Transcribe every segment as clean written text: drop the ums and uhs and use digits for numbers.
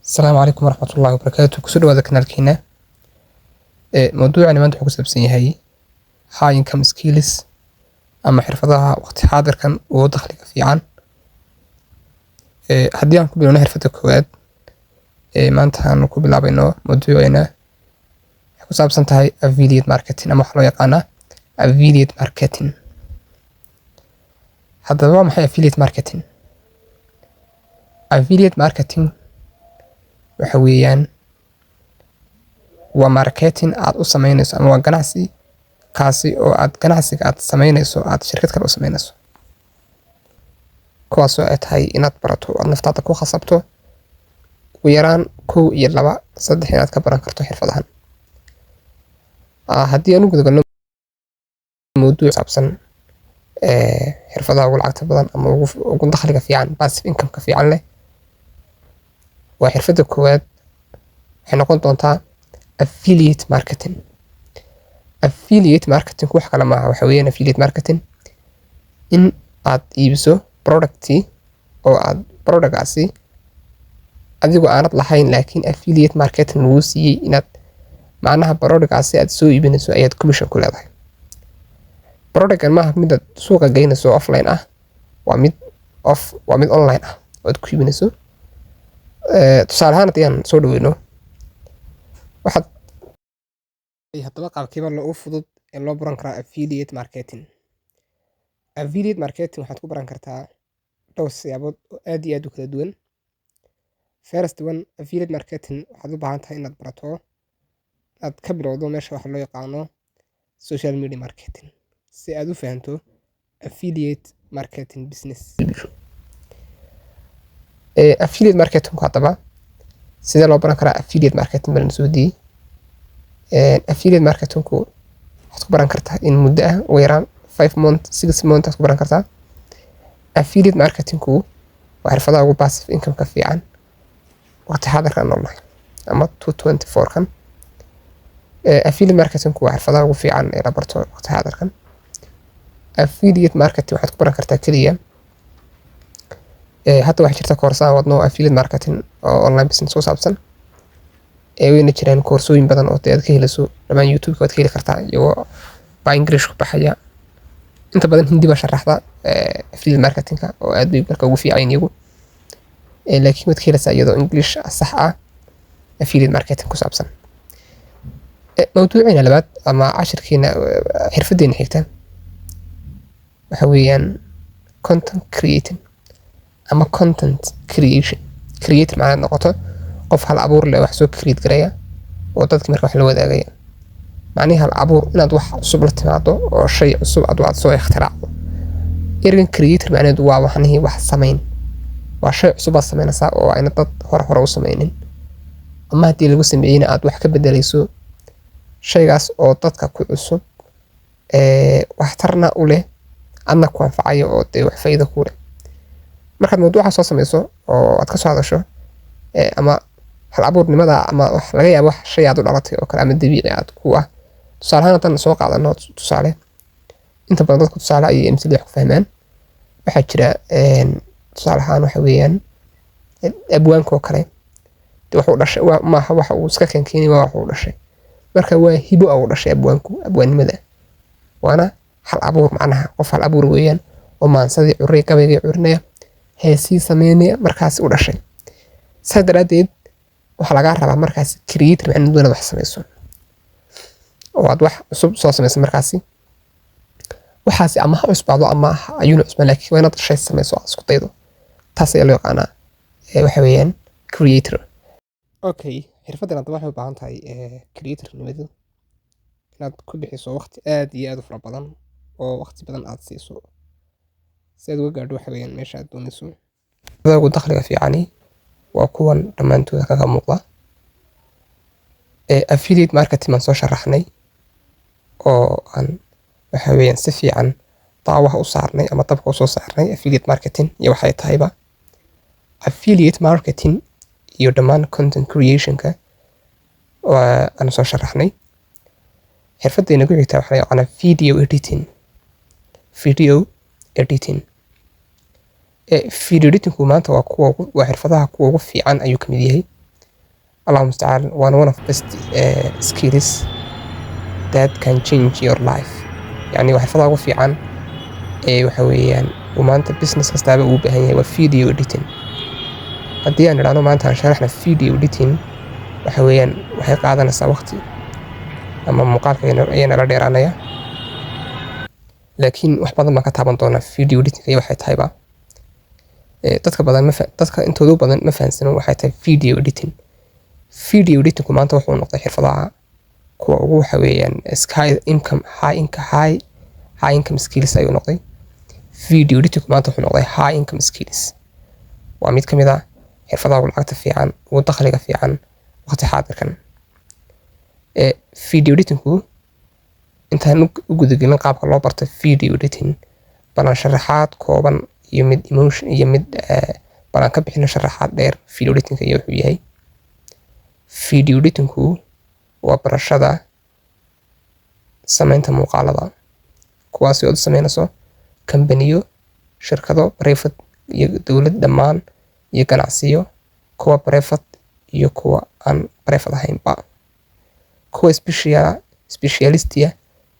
Asalaamu calaykum waraxmatullaahi wabarakaatu. Kusoo dhawaada kanaalkeena. Mawduucani maanta wuxuu ku saabsan yahay high income skills ama xirfadaha waqti xaadirkan ugu dakhliga fiican. Haddii aan ku bilowno xirfadda koowaad ee maanta aan ku bilaabayno mawduuceena, waxay ku saabsan tahay affiliate marketing ama waxa loo yaqaana affiliate marketing. Haddaba, waa maxay affiliate marketing? Affiliate marketing waxa weeyaan waa marketing aad u sameynayso ama waa ganacsi kaasi oo aad ganacsiga aad sameynayso aad shirkad kale u sameynayso, kuwaasoo ay tahay inaad barato, aad naftaada ku khasabto ugu yaraan kow iyo laba, saddex inaad ka baran karto xirfadahan. Haddii aan u gudagalno mawduuc saabsan xirfadaha ugu lacagta badan ama ugu dakhliga fiican, passive income-ka fiican leh, waa xirfadda koowaad, waxay noqon doontaa affiliate marketing. Affiliate marketing wax kale maaha, waxa weeyaan affiliate marketing in aad iibiso product oo aad productgaasi adigu aanad lahayn, laakiin affiliate marketing lagu siiyey, inaad macnaha productgaasi aad soo iibinayso ayaad commission ku leedahay. Productgan maaha mid aad suuqa geynayso offline ah, waa mid online ah oo aad ku iibinayso. Tusaale ahaan, haddii aan soo dhaweyno, waxaad haddaba qaabkeeba loogu fudud ee loo baran karaa affiliate marketing? Affiliate marketing waxaad ku baran kartaa dhowr siyaabood oo aad iyo aad u kala duwan. First one, affiliate marketing waxaad u baahan tahay inaad barato, aad ka bilowdo meesha waxa loo yaqaano social media marketing, si aad u fahanto affiliate marketing business. Affiliate marketingku haddaba sidee loo baran karaa? Affiliate marketing baan soo diiyey. Affiliate marketingku waxaad ku baran kartaa in muddo ah, ugu yaraan 5 month, 6 month aad ku baran kartaa. Affiliate marketingku waa xirfadaha ugu passive income-ka fiican waqti xaadirkan noolnahay ama 224 kan. Affiliate marketingku waa xirfadaha ugu fiican ee la barto waqti xaadirkan. Affiliate marketing waxaad ku baran kartaa keliya, hadda waxaa jirta koorso aan wadno affiliate marketing oo online business ku saabsan. Wayna jiraan koorsooyin badan oo dee aad ka helayso dhammaan YouTube-ka, waad ka heli kartaa iyagoo baa English ku baxaya. Inta badan Hindi baa sharaxda affiliate marketingka oo aad bay marka ugu fiican iyagu, laakiin waad ka helaysaa iyadoo English sax ah affiliate marketing ku saabsan. Mawduuciina labaad ama cashirkiina, xirfadeena xigta waxa weeyaan content creating ama content creation. Creator macnaheed noqoto qof hal abuur leh, wax soo create garaya oo dadki marka wax la wadaagaya. Macnihi hal abuur inaad wax cusub la timaado oo shay cusub aad soo ikhtiraacdo. Ergan creator macnaheedu waa waxnihii wax samayn, waa shay cusub aad samaynaysaa oo ayna dad hore hore u samaynin, ama haddii lagu sameeyeyna aad wax ka bedelayso shaygaas oo dadka ku cusub, waxtarna u leh, adna ku anfacayo oo dee wax faa'iido ku leh. Markaad mawduuca soo samayso oo aad ka soo hadasho, ama hal abuurnimada ama wax laga yaabo wax shay aad u dhalatay oo kale ama dabiici aad ku ah. Tusaale ahaan, haddaan soo qaadano tusaale, inta badan dadku tusaale ayay amsilada wax ku fahmaan. Waxaa jira, tusaale ahaan, waxa weeyaan abwaanka oo kale de wuxuu dhashay maaha waxa uu iska keenkeenay, waa wax uu dhashay. Marka waa hibo uu dhashay abwaanku abwaannimada, waana hal abuur. Macnaha qof hal abuur weeyaan oo maansadii curinaya, gabaygii curinaya, heesii sameynaya, markaasi u dhashay. Saa daraaddeed waxaa lagaa rabaa markaasi creator macnaheedu inaad wax samayso oo aad wax cusub soo samayso. Markaasi waxaasi ama ha cusbaado ama ha ayuuna cusbaan, laakiin waa inaad shay samayso, aad isku daydo. Taas ayaa loo yaqaanaa waxa weeyaan creator. Okay, xirfaddan haddaba waxay u baahan tahay, creatornimadu, inaad ku bixiso waqti aad iyo aad u fara badan oo waqti badan aad siiso si aad uga gaadho waxa weeyaan meesha aad doonayso. Ugu dakhliga fiicani waa kuwan dhammaantooda kaga muuqda. Affiliate marketing baan soo sharaxnay oo aan waxa weeyaan si fiican daawaha u saarnay ama dabka u soo saarnay affiliate marketing iyo waxay tahayba. Affiliate marketing iyo dhammaan content creationka waa aan soo sharaxnay. Xirfaddeena ku xigta waxaa la yaqaanaa video editing. Video editing, video editingku maanta waa kuwa waa xirfadaha kuwa ugu fiican ayuu kamid yahay. Allahu mustacaan, waana one of best skills that can change your life. Yacni waa xirfadaha ugu fiican ee waxa weeyaan uu maanta business kastaaba uu u baahan yahay, waa video editing. Haddii aan idhaahno maanta aan sharaxna video editing, waxa weeyaan waxay qaadanaysaa waqti ama muuqaalka ayaa nala dheeraanaya, laakiin wax badan baan ka taaban doonaa video editing iyo waxay tahayba. Dadka badan ma dadka intooda badan ma fahansano waxay tahay video editing. Video editingku maanta wuxuu noqday xirfadaha kuwa ugu waxa weeyaan high income, high income skills ayuu noqday. Video editingku maanta wuxuu noqday high income skills, waa mid ka mid ah xirfadaha ugu lacagta fiican, ugu dakhliga fiican waqti xaadirkan. Video editingku, intaan u gudagelin qaabka loo barto video editing, balan sharaxaad kooban iyo mid emotion iyo mid balan ka bixino sharaxaad dheer video editingka iyo wuxuu yahay. Video editingku waa barashada samaynta muuqaalada, kuwaasi ood u sameynayso kambaniyo, shirkado private iyo dowlad dhammaan, iyo ganacsiyo, kuwa private iyo kuwa aan private ahaynba, kuwa specialist ah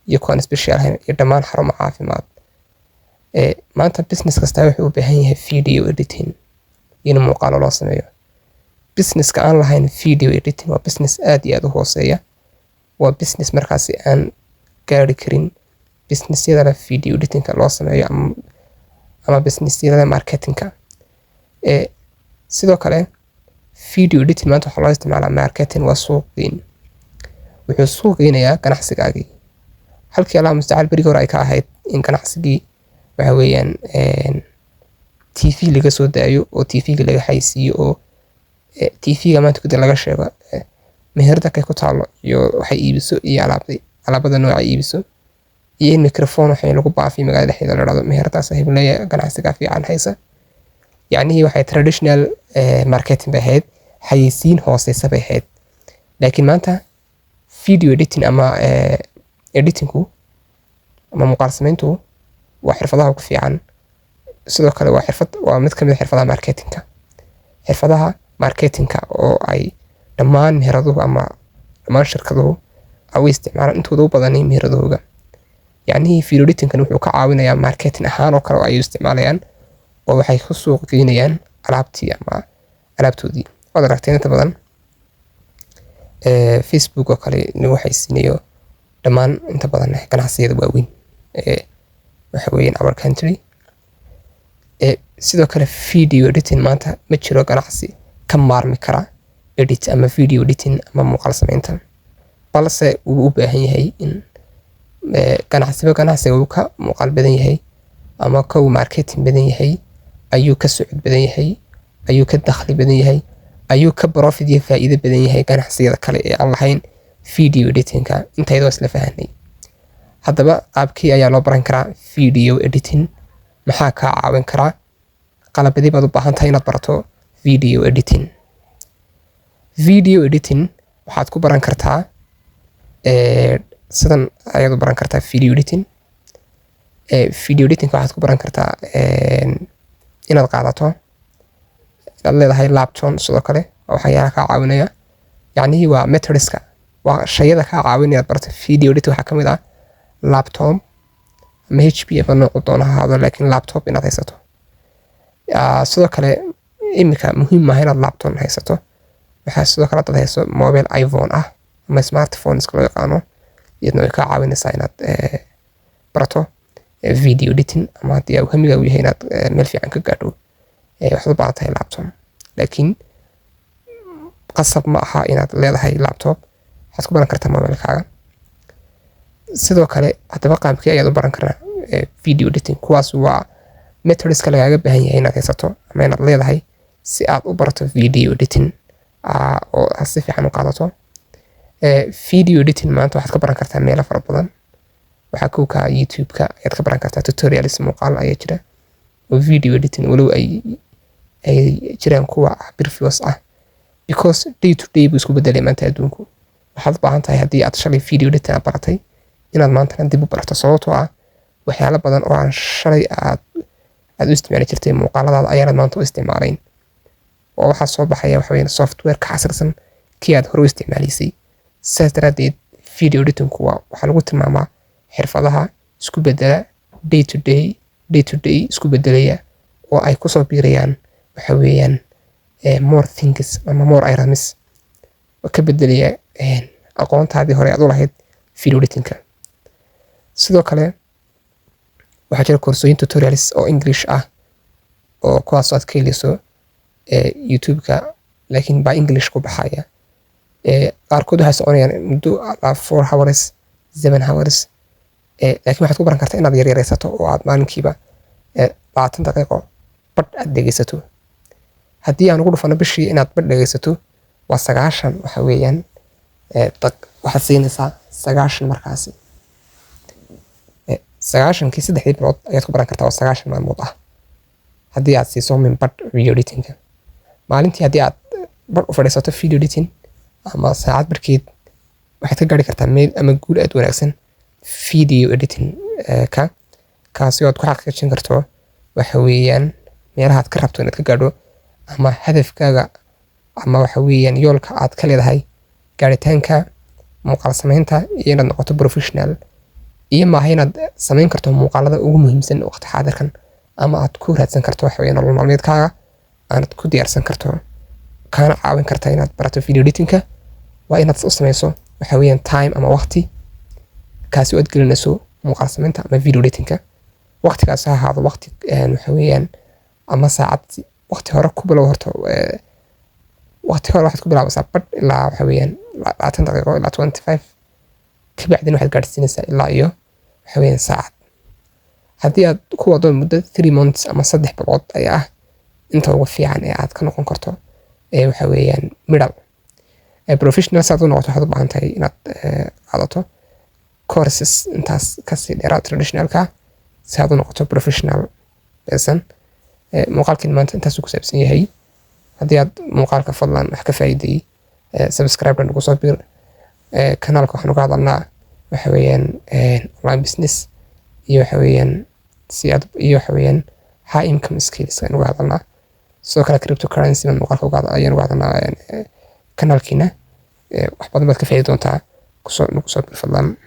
iyo kuwa aan special ahayn, iyo dhammaan xarumo caafimaad. Maanta business kasta wuxuu u baahan yahay video editing in muuqaalo loo sameeyo. Businesska aan lahayn video editing waa business aad iyo aad u hooseeya, waa business markaasi aan gaari karin businessyada leh video editingka loo sameeyo ama businessyada leh marketingka. Sidoo kale video editing maanta waxaa loo isticmaalaa marketing, waa suuq geyn. Wuxuu suuq geynayaa ganacsigaagii, halkii, Allah mustacaan, berigii hore ay ka ahayd in ganacsigii waxa weeyaan TV laga soo daayo oo TV-ga laga xaysiiyo oo TV-ga maanta kadib laga sheego meherada kay ku taalo iyo waxay iibiso iyo alaabada nooca iibiso, iyo in microphone waxay lagu baafiyo magaalada dhexdeeda, la dhahdo meheradaas hebleeya ganacsiga fiican haysa. Yacnihii waxay traditional marketing bay ahayd, xayeysiin hooseysa bay ahayd. Laakiin maanta video editing ama editingku ama muuqaal samayntu waa xirfadaha ugu fiican. Sidoo kale waa xirfad, waa mid ka mid ah xirfadaha marketingka, xirfadaha marketingka oo ay dhammaan meheraduhu ama dhammaan shirkaduhu ay u isticmaalaan intooda u badani meheradahooga. Yacnihii video editingkan wuxuu ka caawinayaa marketing ahaan oo kale oo ay u isticmaalayaan, oo waxay ku suuq geynayaan alaabtii ama alaabtoodii. Waad aragteen inta badan Facebook oo kale lagu xaysiinayo dhammaan inta badan ganacsiyada waaweyn ee waxa weeyaan our country. Sidoo kale video editing maanta ma jiro ganacsi ka maarmi kara edit ama video editing ama muuqaal samaynta, balse wuu u baahan yahay in ganacsiba ganacsiga uu ka muuqaal badan yahay ama ka uu marketing badan yahay ayuu ka socod badan yahay, ayuu ka dakhli badan yahay, ayuu ka profit iyo faa'iido badan yahay ganacsiyada kale ee aan lahayn video editingka. Intayda waa isla fahanay. Haddaba qaabkii ayaa loo baran karaa video editing? Maxaa kaa caawin karaa? Qalabadii baad u baahan tahay inaad barato video editing? Video editing waxaad ku baran kartaa sidan ayaad u baran kartaa video editing. Video editing waxaad ku baran kartaa inaad qaadato, inaad leedahay laptop. Sidoo kale waa waxyaalaha kaa caawinaya, yacnihii waa methodska, waa shayada kaa caawinaya inaad barato video editing. Waxaa ka mid ah laptop ama HP ama noocu doona ha ahaado, laakiin laptop inaad haysato. Sidoo kale iminka muhiim maaha inaad laptop haysato. Waxaa sidoo kale hadaad hayso mobile iPhone ah ama smartphone iska loo yaqaano, iyadna way kaa caawinaysaa inaad barato video editing. Ama haddii uu hamigaagu yahay inaad meel fiican ka gaadho, waxaad u baahan tahay laptop, laakiin qasab ma aha inaad leedahay laptop, waxaad ku baran kartaa mobilkaaga. Sidoo kale haddaba qaabkee ayaad u baran karaa video editing? Kuwaas waa methodska lagaaga baahan yahay inaad haysato ama inaad leedahay si aad u barato video editing oo aad si fiican u qaadato. Video editing maanta waxaad ka baran kartaa meelo fara badan. Waxaa kow ka YouTube-ka ayaad ka baran kartaa, tutorials muuqaal ayaa jira oo video editing, walow ay jiraan kuwa previous ah, because day to day buu isku bedelay maanta adduunku. Waxaad u baahan tahay haddii aad shalay video editing aad baratay inaad maantana dib u barato, sababtoo ah waxyaalo badan oo aan shalay aad u isticmaali jirtay muuqaaladaada ayaanad maanta u isticmaalayn, oo waxaa soo baxaya waxa weeyaan software ka casrisan. Kii aad hore u isticmaalaysay. Sidaas daraaddeed, video editingku waa waxaa lagu tilmaamaa xirfadaha isku bedela day to day, day to day isku bedelaya, oo ay kusoo biirayaan, waxa weeyaan, more things ama more items oo ka bedelaya aqoontaadii hore aad u lahayd video editingka. Sidoo kale waxaa jira koorsooyin tutorials oo English ah, oo kuwaas aad ka heleyso YouTube-ka, laakiin baa English ku baxaya. Qaarkood waxay soconayaan muddo ilaa 4 hours, 7 hours, laakiin waxaad ku baran kartaa inaad yaryareysato oo aad maalinkiiba 20 daqiiqo badh aad dhegeysato. Haddii aan ugu dhufano bishii inaad badh dhegeysato, waa 90. Waxa weeyaan, waxaad siinaysaa 90. Markaasi 90-kii 3dii bilood ayaad ku baran kartaa, oo 90 maalmood ah, haddii aad siiso min badh video editingka maalintii. Haddii aad badh u fadhiisato video editing ama saacad barkeed, waxaad ka gaari kartaa meel ama guul aad wanaagsan video editing ka, kaasi oo aad ku xaqiijin karto, waxa weeyaan, meelaha aad ka rabto inaad ka gaadho ama hadafkaaga ama, waxa weeyaan, yoolka aad ka leedahay gaaritaanka muuqaal samaynta iyo inaad noqoto professional, iyo maaha inaad samayn karto muuqaalada ugu muhiimsan waqti xaadirkan, ama aad ku raadsan karto, waxa weeyaan, nolol maalmeedkaaga aanad ku diyaarsan karto, kaana caawin karta inaad barato video editingka. Waa inaad u samayso, waxa weeyaan, time ama waqti, kaasi oo aad gelinayso muuqaal samaynta ama video editingka. Waqtigaas ha ahaado waqti, waxa weeyaan, ama saacad. Waqti hore ku bilow horta. Waqti hore waxaad ku bilaabaysaa badh ilaa, waxa weeyaan, 20 daqiiqo ilaa 25. Kabacdina waxaad gaadhsiinaysaa ilaa iyo, waxa weeyaan, saacad. Haddii aad ku wado muddo 3 months ama 3 bilood ayaa ah inta ugu fiican ee aad ka noqon karto ee, waxa weeyaan, middle professional. Si aad u noqoto, waxaad u baahan tahay inaad qaadato courses intaas kasii dheeraad traditionalka, si aad u noqoto professional person. Muuqaalkan maanta intaasuu ku saabsan yahay. Haddii aad muuqaalka fadlan wax ka faa'iideeyey, subscribe nagu soo bir kanaalka. Waxaan uga hadalnaa, waxa weeyaan, online business iyo, waxa weeyaan, si aad iyo, waxa weeyaan, high income skills ayaan uga hadalnaa. Sidoo kale cryptocurrency baan muuqaalka uga ayaan uga hadalnaa kanaalkiina. Wax badan baad ka faa'iidi doontaa. Kusoo nagu soo bir fadlan.